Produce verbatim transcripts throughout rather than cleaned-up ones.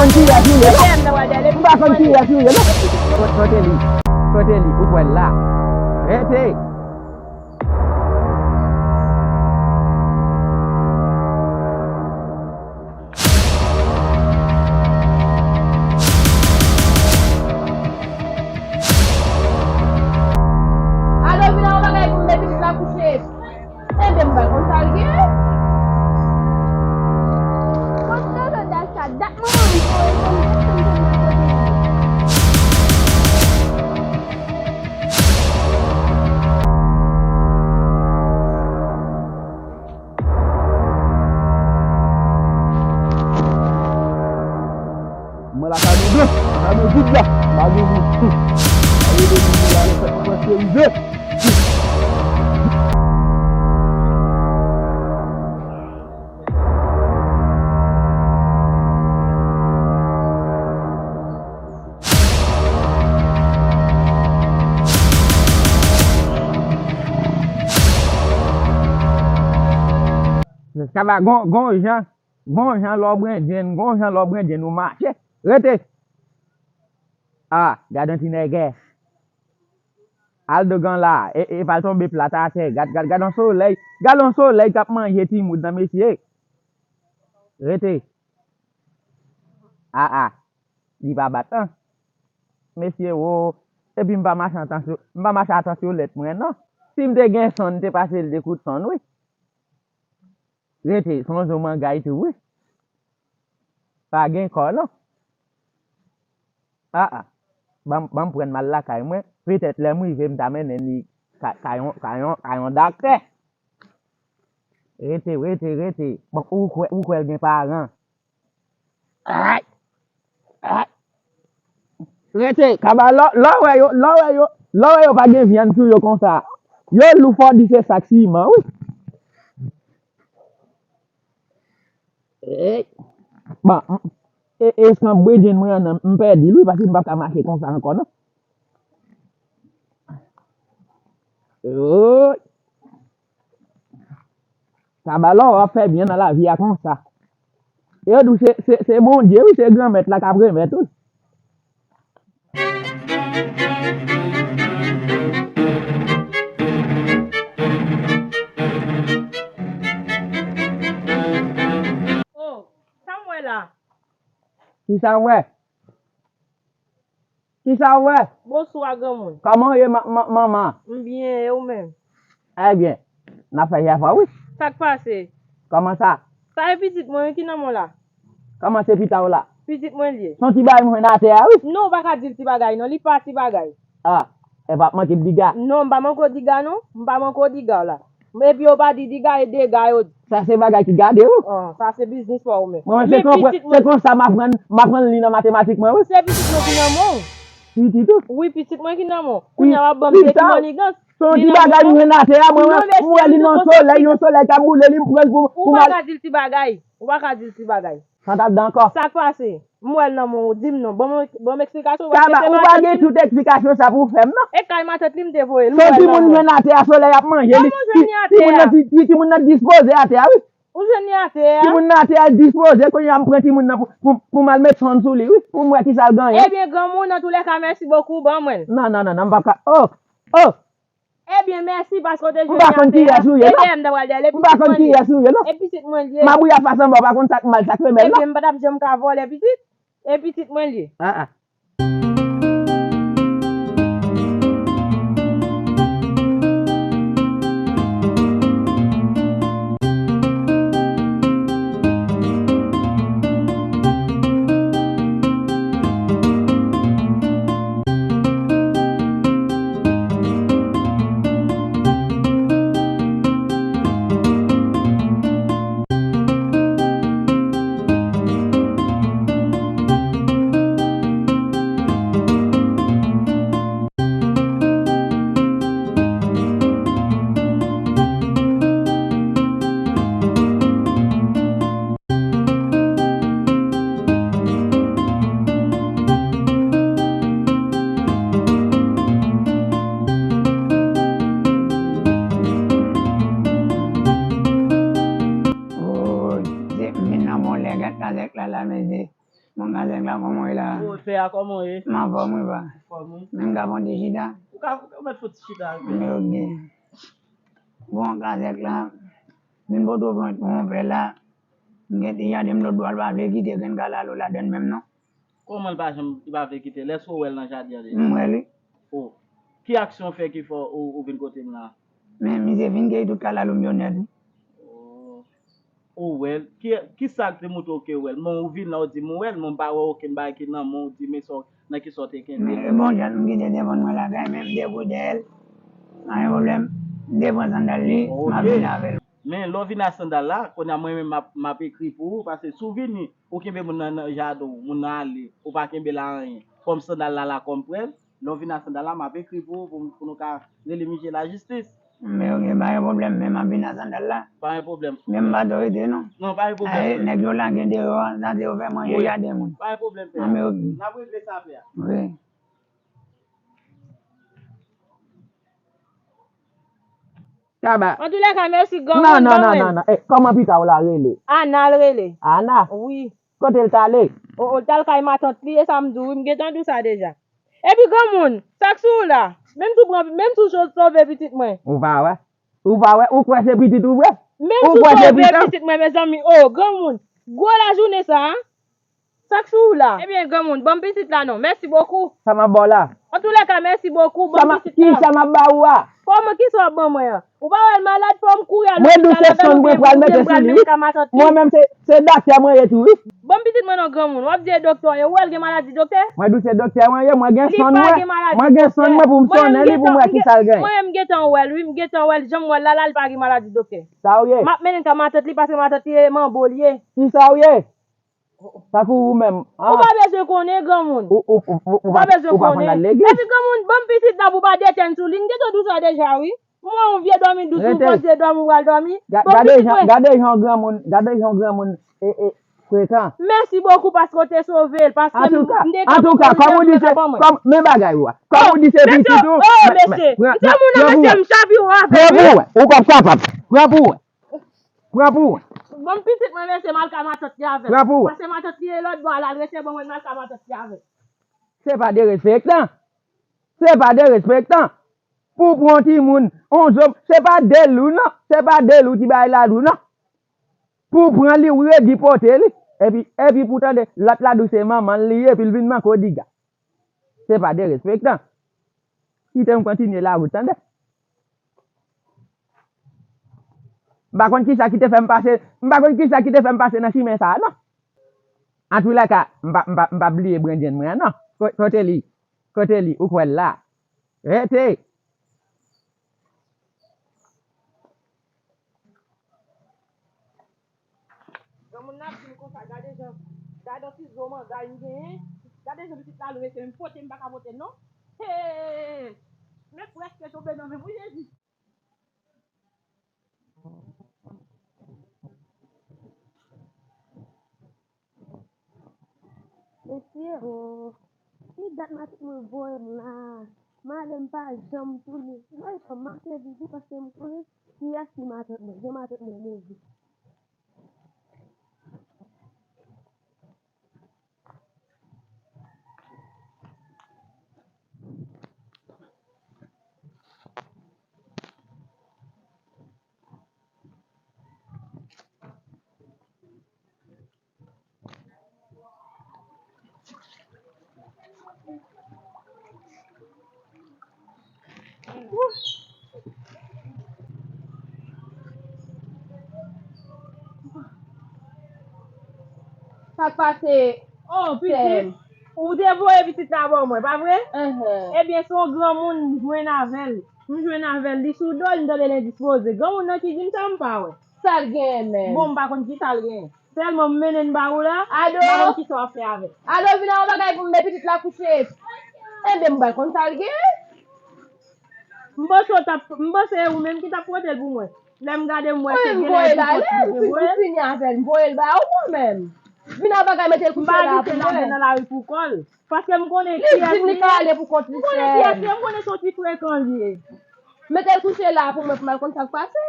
Konn kiyès ou ye, non? M pa konn kiyès ou ye, non? Kote li? Kote li? Ou kwè l la? Rete! Alo, vin ak yon bagay pou m, men pitit la kouche. Enben, m pa konn sa l gen. Kote Jandal sa? Dat manman m voye pou m tèt m konn nan kote l ye. Mwen lakay nou blan, lakay nou vid la, pa gen moun. Pa gen moun la, lè fèt mwen prèske rive. Sa va, gon, gon jan, gon jan lè w brendyen, gon jan lè w brendyen ou mache. Rete! Ah, gad yon ti nègès. Al dogan la, e, e pa l tonbe plat atè. Gad, gad, gad yon solèy, gad yon solèy k ap manje timoun nan, mesye. Rete. Ah, ah. Li pa bat, an. Mesye, wo. Epi m pa mache atansyon, m pa mache atansyon lèt mwen, non. Si m te gen sonn, m te pase l de kout sonn, wi. Rete, se yon zo mangay tou, wi. Pa gen kò, non. Ah, ah. Ban m, ban m pran m al lakay mwen. Petèt lè m rive, m ta mennen li ka-, kay yon, kay yon, kay yon dòktè. Rete, rete, rete. Bon, ou kwè, ou kwè l gen paran? Ay! Ay! Rete, kaba, lè, lè w wè yo, lè w wè yo, lè w wè yo pa gen vyann sou yo konsa. Yo lou fò di se sak siman, wi. Ey! Bon, m, e, e eskanp bredjenn mwen an nan, m pèdi l, wi, paske m p ap ka mache konsa ankò, non. Oy! Sa ba lò w ap fè byen nan lavi a konsa. Yo di w se, se, se Bondye, wi, se Granmèt la k ap remèt, wi. Oh, sa m wè la? Kisa w wè? Kisa w wè? Bonswa, granmoun. Kòman w ye, ma-, ma-, manman? M byen, e ou menm? Ebyen, n ap fè jèfò, wi. Sa k pase? Kòman sa? Sa e pitit mwen, wi, ki nan men w la. Kòman se pita w la? Pitit mwen l ye. Se yon ti bagay m jwenn atè a, wi. Non, ou pa ka di l ti bagay, non. Li pa ti bagay. Ah, e p ap manke diga. Non, m pa manke w diga, non. M pa manke w diga w la. Epi yo pa di diga e dega yo di. Sa se bagay ki gade ou. Ah, sa se biznis pa ou menm. Mwen, se konsa m aprann, m aprann li nan matematik mwen, wi. Se pitit mwen ki nan men w. Pitit ou? Wi, pitit mwen ki nan men w. Kounye a w ap ban m de ti mannigans. Se yon ti bagay m jwenn atè a, mwen, mwen, m wè li nan solèy, yon solèy k ap boule li, m pran l pou, pou m al. Ou pa ka di l ti bagay. Ou pa ka di l ti bagay. Sa t ap dan ankò. Sa k pase? M wè l nan men w, di m non. Ban m, ban m eksplikasyon, paske se matant li. Ou pa gen tout eksplikasyon sa pou w fè m, non. E kay matant li m te voye l, m wè l nan men w. Se yon timoun jwenn atè a, solèy ap manje li. Kòman w jwenn li atè a? Timoun nan, ti, timoun nan dispoze atè a, wi. Ou jwenn li atè a? Timoun nan atè a dispoze, kounye a m pran timoun nan pou, pou, pou m al met sonn sou li, wi. Pou m wè kisa l genyen. Ebyen, granmoun, antoulèka, mèsi bokou, ban mwen l. Non, non, non, non, m p ap ka. Oh! Oh! Ebyen, mèsi paske w te jwenn li atè a. M pa konn kiyès ou ye, non. Ebyen, m ta pral dèyè l, e pitit mwen l ye. M pa konn kiyès ou ye, non. E pitit mwen l ye. Mabouya fas anba, w pa konn sa k mal, sa k femèl, non. Ebyen, m pa t ap janm ka vòlè pitit. E pitit mwen l ye. Ah, ah. Oy, se vin nan bon lè gèt la, zèk la, la, mezi. Bon, Kazèk la, kòman w ye la? O, pè a, kòman w ye? M anfòm, wi, pa. Anfòm, wi. Men m ka fè yon ti chita? Ou ka, ou mèt fè yon ti chita, wi. Men, oke. Bon, Kazèk la, vin pote yon plent pou yon pè la. M gen ti jaden m lòt bò a, l pa vle kite grenn kalalou ladann menm, non. Kòman l pa janm, li pa vle kite l? Èske w wè l nan jaden an deja? M wè l, wi. O. Ki aksyon w fè ki fè w, ou vin kote m la? Men misye fin keyi tout kalalou m yo nèt, wi. O. Ou wè l? Ki, ki sa k te montre w ke w wè l? Men ou vin la, ou di m ou wè l, men m pa wè okenn bagay ki nan men w, di men sa w, nan ki sa w te kenbe l. Men bon jan m kite telefòn mwen lakay, men m te kou dèyè l. Pa gen pwoblèm. M te pran sandal li, m ap vin avè l. Men lè w vin ak sandal la, kounye a mwen menm m ap, m ap ekri pou ou, paske si w vini, ou kenbe moun nan, nan jaden w, moun nan ale, ou pa kenbe l a anyen. Kòm sandal la la kòm prèv, lè w vin ak sandal la, m ap ekri pou ou, pou, pou nou ka rele misye lajistis. Men oke, pa gen pwoblèm, men m ap vin ak sandal la. Pa gen pwoblèm. Men m pa t rete non. Non, pa gen pwoblèm, frè. Nèg yo lage deyò a, sa se yo fè manje jaden moun. Pa gen pwoblèm, frè. Men oke. N ap regle sa, frè. Wi. Kaba. Antoulèka, mèsi granmoun. Non, non, non, non, non. Eh, kòman pita w la rele? Ana l rele. Ana? Wi. Kote l t ale? O, o, l t al kay matant li, e sa m di w, wi, m gentan di w sa deja. Epi granmoun, sa k sou w la? Menm si w pran, menm si w so-, sove pitit mwen. Ou pa wè? Ou pa wè? Ou kwè se pitit ou vre? Menm si w sove pitit mwen, mezanmi. O, granmoun, gwo lajounen sa a. Sa k sou w la? Ebyen, granmoun, ban m pitit la non. Mèsi bokou. Sa m ap ba w la? Antoulèka, mèsi bokou. Ban m pitit la. Ki sa m ap ba ou a? Kòman, ki sa w ap ban mwen an? Ou pa wè l malad, fò m kouri al lopital avè l oubyen m pral mete sou li, wi. Mwen menm se, se dòktè mwen ye tou, wi. Ban m pitit mwen non, granmoun. W ap di e doktè w ye. Ou wè l gen maladi doktè? Mwen di w se dòktè mwen ye, mwen gen sonn mwen. Mwen gen sonn mwen pou m sonnen li pou m wè ki sa l gen. Mwen menm m gentan wè l, wi. M gentan wè l, jan m wè l la, la, li pa gen maladi doktè. Sa w ye? M ap mennen l ka matant li paske matant li e manbo l ye. Ki sa w ye? Tankou ou menm. Ou pa bezwen konnen, granmoun. Ou, ou, ou, ou pa bezwen konnen. Epi granmoun, ban m pitit la pou w pa detèn sou li. M gentan di w sa deja, wi. M wè yon vye dòmi dous, ou panse dòmi ou pral dòmi. Gade jan, gade jan granmoun, gade jan granmoun e, e, frekan. Mèsi bokou paske w te sove l, paske m, m te ka pran l, men bagay ou a. Kòm ou di se pitit ou, mesye, m se moun nan, mesye, m chapi w avè l, wi. Pran pou w wè, ou p ap kapab. Pran pou w wè. Pran pou w wè. Bon, pitit mwen, mesye, m al ka matant li avè l. Pran pou w wè. Paske matant li e lòt bò a, l al rete bon, mwen, m al ka matant li avè l. Se pa derespektan. Se pa derespektan. Pou w pran yon timoun, yon zòm, se pa de lou, non. Se pa de lou ti bagay la dou, non. Pou w pran li, ou redi pote li. Epi, epi pou tande, lòt la di w se manman l li ye, epi l vin manke w diga. Se pa derespektan. Kite m kontinye lawout, tande. M pa konn kisa ki te fè m pase, m pa konn kisa ki te fè m pase nan chimen sa a, non. Antoulèka, m pa, m pa, m pa bliye brendyen mwen an, non. Ko-, kote li? Kote li? Ou kwè l la? Rete! Granmoun nan ap di m konsa, gade jan, gade yon ti zo manda m genyen, gade jan pitit la lou, mesye, m pote, m pa ka pote l non. Hey! Men prèske tonbe nan men m, wi, Jezi. Mesye, o, ki dat matant mwen voye m la? M ale, m pa janm tounen. Mwen fè m mache vit vit paske m konnen kiyès ki matant mwen. Jan matant mwen move. Sa k pase? Oh, pitit, ou te voye pitit la ban mwen, pa vre? Ebyen, se yon granmoun m jwenn avè l. M jwenn avè l, li sou do l, m tande l endispoze. Granmoun nan ki di m sa, m pa wè. Sa l genyen menm? Bon, m pa konn ki sa l genyen. Sèlman m mennen l ba ou la, m pa konn kisa w ap fè avè l. Ado, vin ak yon bagay pou m met pitit la kouche. Enben, m pral konn sa l genyen. M panse w t ap, m panse se ou menm ki t ap pote l pou mwen. Lè m gade, m wè se genlè se ou ki te voye l. M fini avè l, m voye l ba ou mwen menm. Vin ak bagay, mete l kouche la pou mwen. M pa kite l ale nan lari pou kò l. Paske m konnen kiyès li ye. Li di m li ka ale pou kont li sèl. M konnen kiyès li ye, m konnen se yon ti frekan li ye. Mete l kouche la pou mwen, pou m al konn sa k pase.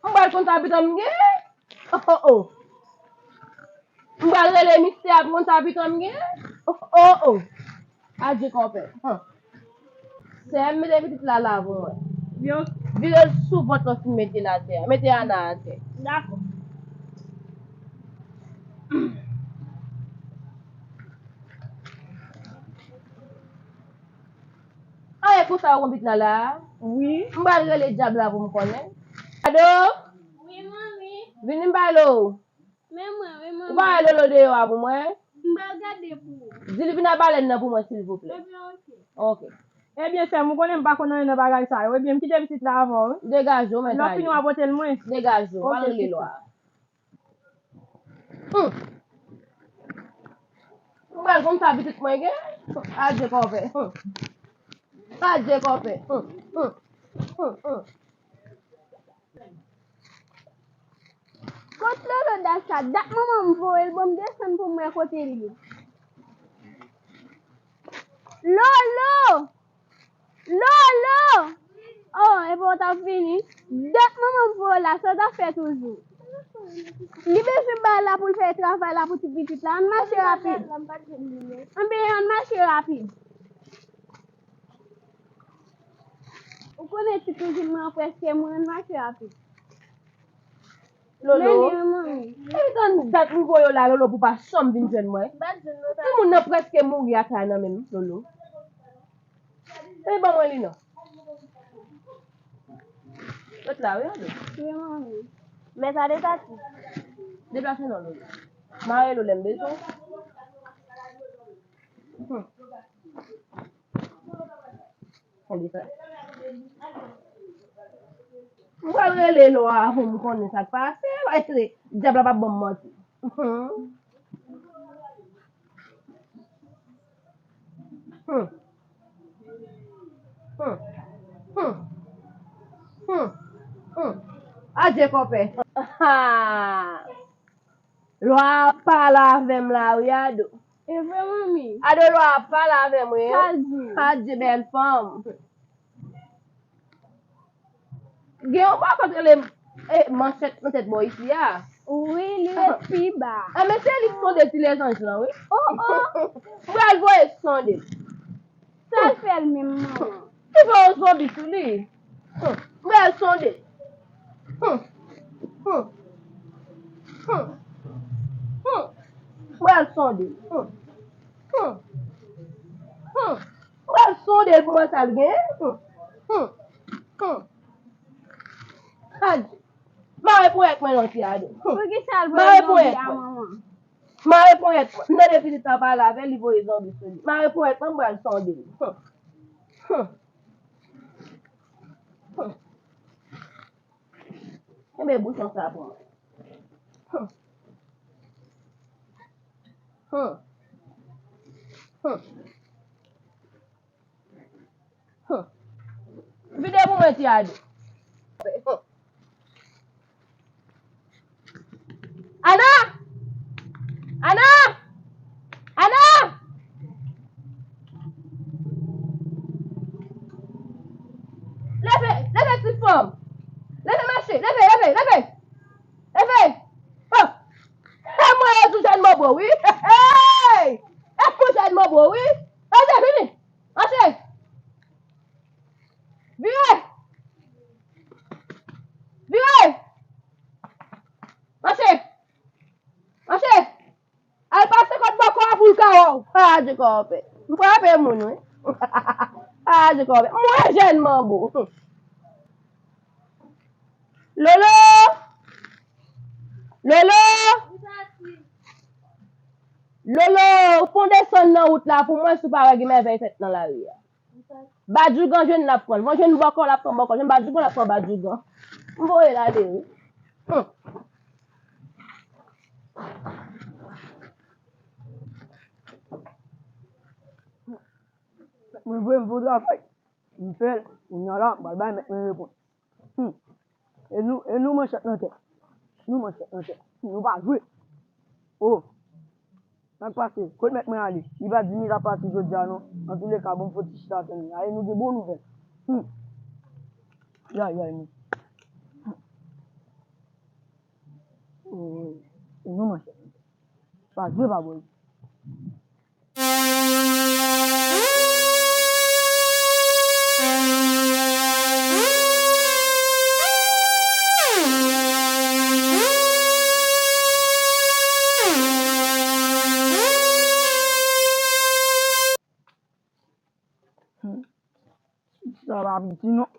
M pral konn sa pitit m genyen. Oh, oh, oh. M pral rele misye a pou konn sa pikan m gen. Oh, oh, oh. Adje kòpè. Hum. Sè m, mete pitit la la pou mwen. Yo. Vire l sou vant lè w fin mete l atè a. Mete Ana atè. Dakò. An, e konsa yo konn pitit la la a? Wi. M pral rele dyab la pou m konnen. Ado? Wi, manmi. Vini m pale w. Men mwen, wi, manmi. Ou pa wè Lolo deyò a pou mwen? M pral gade pou ou. Di li vin ak balèn nan pou mwen, silvouplè. Ebyen, oke. Oke. Ebyen, sè m, ou konnen m pa konn anyen nan bagay sa yo. Ebyen, m kite pitit la avè w, wi. Degaje w, mèt ale. Lè w fini, w a pote l mwen. Degaje w, m pral rele lwa. Hum. M pral konn sa pitit mwen gen. Adje kòpè. Hum. Adje kòpè. Hum, hum. Hum, hum. Kot Lolo dat sa? Dat manman m voye l ban m desann pou m wè kote l ye. Lolo! Lolo! Oh, epi w t ap vini? Dat manman m voye w la, sa w t ap fè toujou? Li bezwen bay la pou l fè travay la pou ti pitit la. Ann mache rapid. Ann, ben, ann mache rapid. Ou konnen ti kouzin mwen an prèske mouri, ann mache rapid. Lolo. Men li, manmi. E tann dat m voye w la, Lolo, pou pa janm vin jwenn mwen. Timoun nan prèske mouri atè a nan men m, Lolo. E ban mwen li non. Lòt la, wi, alo. Wi, manmi. Men sa de tati. Deplase non, Lolo. Mare l lè m bezwen. Hmm. Tande sa. M pral rele lwa a pou m konnen sa k pase. Paske dyab la p ap ban m manti. Hmm. Hmm. Hmm. Hmm. Hmm. Hmm. Adje kòpè. Lwa a pale avè m la wi, Ado. E vre, manmi? Ado, lwa a pale avè m wi. Sa l di? Adje bèl fanm. Gen yon bò kote rele, e, manchèt nan tèt bò isi a. Wi, li ret pi ba. A, men se li k sonde ti lezanj lan, wi. Oh, oh. M pral voye sonde. Sa l fè l menm, manman? Li fè yon zonbi sou li. Hum, m pral sonde. Hum, hum, hum, hum. M pral sonde. Hum, hum, hum. M pral sonde l pou mwen sa l gen. Hum, hum, hum. Adje. Mare ponyèt mwen non, ti Ado. Hum. Poukisa l voye zonbi a, manman? Mare ponyèt mwen. M tande pitit la pale avè l, li voye zonbi sou li. Mare ponyèt mwen, m pral sonde l. Hum. Hum. Hum. Kenbe bouchon sa pou mwen. Hum. Hum. Hum. Hum. Vide pou mwen, ti Ado. Hum. Ana! Ana! Ana! Leve, leve, ti fanm! Leve, mache! Leve, leve, leve! Leve! Oh! E mwen yo tou jèn manbo, wi! Hey! E pou jèn manbo, wi! Mache, vini! Mache! Vire! Vire! Mache! Mache! Al pase kot bòkò a pou l ka wè w. Ha, Jekòb. M frape moun, wi. Ha, Jekòb. Mwen jèn manbo. Lolo! Lolo! Lolo, fon desann nan wout la pou mwen si w pa wè gen mèvèy fèt nan lari a. Badjougan jwenn l ap pran l. Mwen jwenn bòkò l ap pran bòkò. Jwenn badjougan l ap pran badjougan. M voye l ale wi. Hum. Mwen voye m pou travay. M fè l. Kounye a la, m pral bay mèt mwen reponn. Hmm. E nou, e nou manchèt nan tè. Nou manchèt nan tè. Nou pa jwe. Oh. Sa k pase? Kot mèt mwen ale? Li pa di m li t ap pati jodi a non. Antouleka, bon, m fò ti chita tann li. Aye, nou gen bon nouvèl. Hmm. Yay, yay, nou. Oh, e nou manchèt nan tè. pa jwe pa bòy. Hmm. Sa pa piti non.